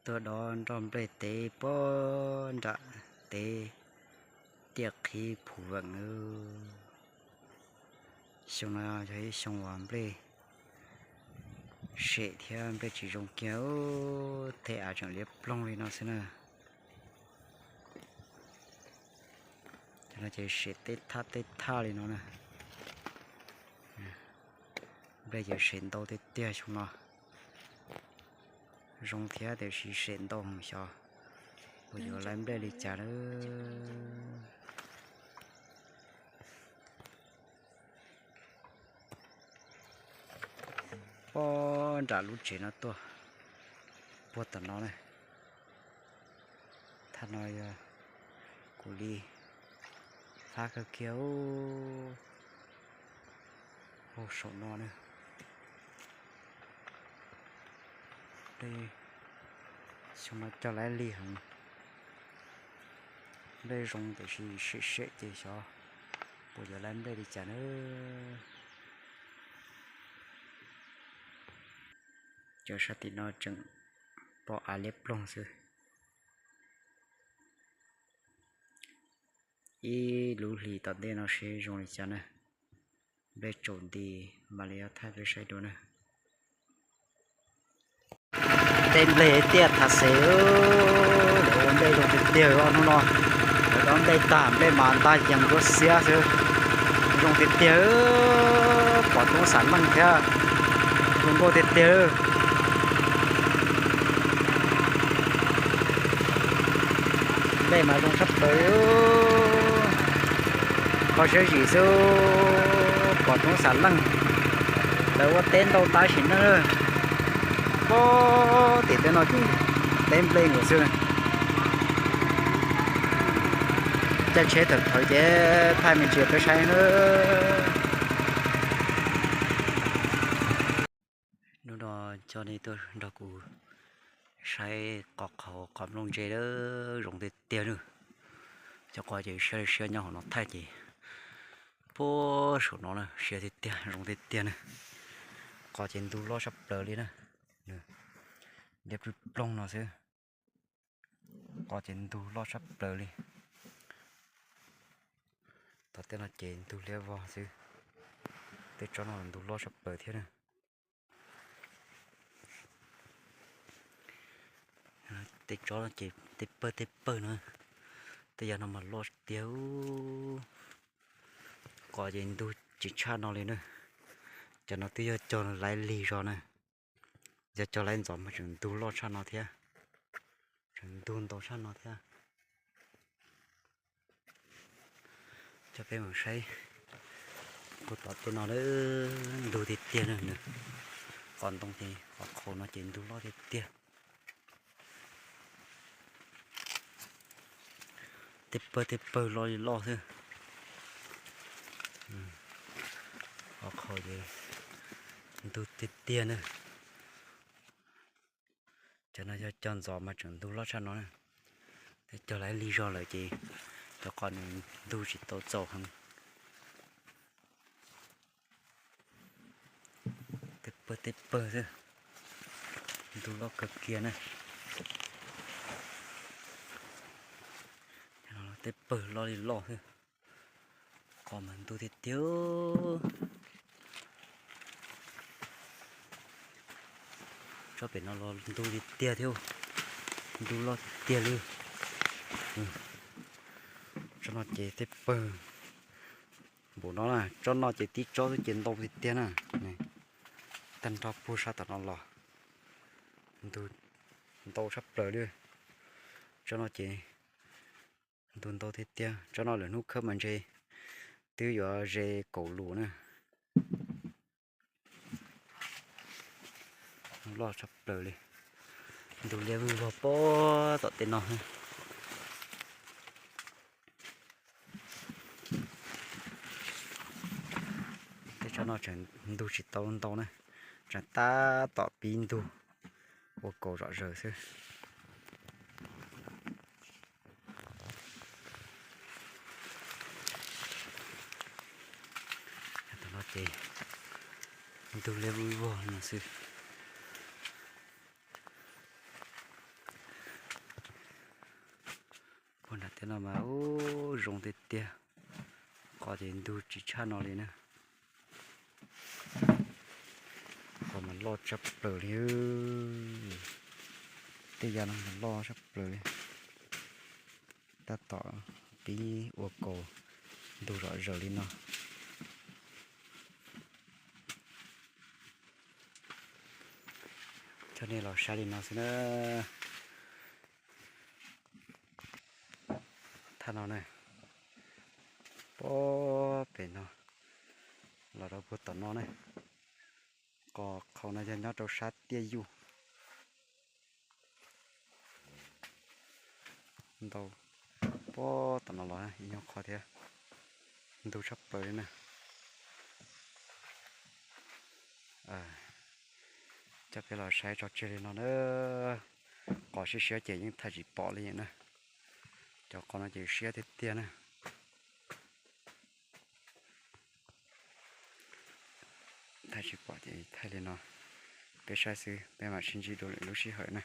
Tuaj dob nroj nplej teb puag nram teb tiaj qhib phuv veem. Xyoo no yog ib xyoo uas nplej sem thiab nplej tsis zoo kiag, tej av tseem liab ploog li no xwb na. Cov no ces sem teb thaj teb thaj li no na. Nplej ces sem ntau tiag tiag xyoo no. Zoo thiab tiam sis sem ntau heev, xyov puas yuav laiv nplej li cas lawm. Puag nram lub tsev no tuaj puag tom no na. Thaj no yog kuv li fab kawg kiag hauv saum no na. Nplej xyoo no cog laiv lig heev. Nplej zoo tiam sis sem sem ces xyov puas yuav laiv nplej li cas na. Cov sab tim no tseem pom av liab ploog xwb. Ib lub hlis tom ntej no seb zoo li cas na. Nplej tsaus nti, mam li thaij peb saib dua na. Tej nplej tiaj thav xev, lawv ua nplej zoo tiag tiag os hnub no. Lawv dob nplej tag, nplej mas ntag yees nruab xiab xwb. Zoo tiag tiag, pom roob xav leej thiab, zoo nkauj tiag tiag. Nplej mas zoo tshaj plaws, kho siab zim xwb, pom roob xav leej. Lawv ua teb ntau tab sis neej, puag tim tej no ces teb nplej nkaus xwb. Caij tsheb tawm thawv ces thaij me ntsis peb saib na. Hnub no coj nej tuaj nrog kuv saib qhov qhaus qhov nplooj ntse lawm, zoo tiag tiag na. Cov qhov ces siab li siab nyob hauv no thaij ces puag saum no na, siab tiag tiag, zoo tiag tiag na. Qhov ces ntug loj tshaj plaws li na. Liab ploog ploog no xwb. Qhov ces ntug loj tshaj plaws li. Tom tej no ces ntug liab vog xwb. Tej tsob no ntug loj tshaj plaws thiab na. Tej tsob no ces tej pawg tej pawg no, tej yam no mas loj tiag. Qhov ces ntug tsis tshaj no li na. Cov no twb yog cog laiv lig zog na. Yog cog laiv ntxov mas tseem ntug loj tshaj no thiab. Tseem ntug ntau tshaj no thiab. Coj peb mus saib puag tom tej no lawm, ntug tiag tiag na. Qhov ntoo ces qhov qhaus no ces ntug loj tiag tiag. Tej pawg tej pawg loj li loj xwb. Qhov qhaus ces ntug tiag tiag na. Cov no yog cog ntxov mas tseem ntug loj tshaj no na. Tej cog laiv lig zog lawm ces cov qhov nws ntug tsis tau txaus heev. Tej pawg tej pawg xwb, ntug loj kawg kiag na. Tej pawg loj li loj xwb, qhov mas ntug tiag tiag. Tsob pem no los ntug tiag tiag thiab, ntug loj tiag tiag li. Tsob no ces tej pawg npaum no na, tsob no ces tib tsob xwb ces ntau tiag tiag na. Tag nrho puag sab tom no los ntug ntau tshaj plaws li. Tsob no ces ntug ntau tiag tiag, tsob no lwm hnub khawb mas ntshe twb yuav ze kaum lus na. Loj tshaj plaws li, ntug liab vwj vog puag tom tej no. Tej tsob no tseem ntug tsis tau ntau na, tseem tab tom pib ntug ua kaus zom zaws xwb. Tom no ces ntug liab vwj vog no xwb. Tej no mas ub zoo tiag tiag, qos ces ntug tsis tshaj no li na. Qos mas loj tshaj plaws li, tej yam no mas loj tshaj plaws li. Tab tom pib ua kaus ntug zom zaws li no. Coj nej los saib li no xwb na. Thaj no ne, puag pem no los rau puag tom no ne. Qos qhaus no yog nyob rau sab tiaj yuj ntau, puag tom no los ib nyuag qhov thiab, ntug tshaj plaws li na. Coj peb los saib tso tseg li no na. Qos siab siab ces yeej thaij tsis pom li na. Cov qos no ces siab tiag tiag na. Thaij tsis pom ces thaij li no, peb saib xwb, peb mam sib ntsib dua lwm lub sij hawm na.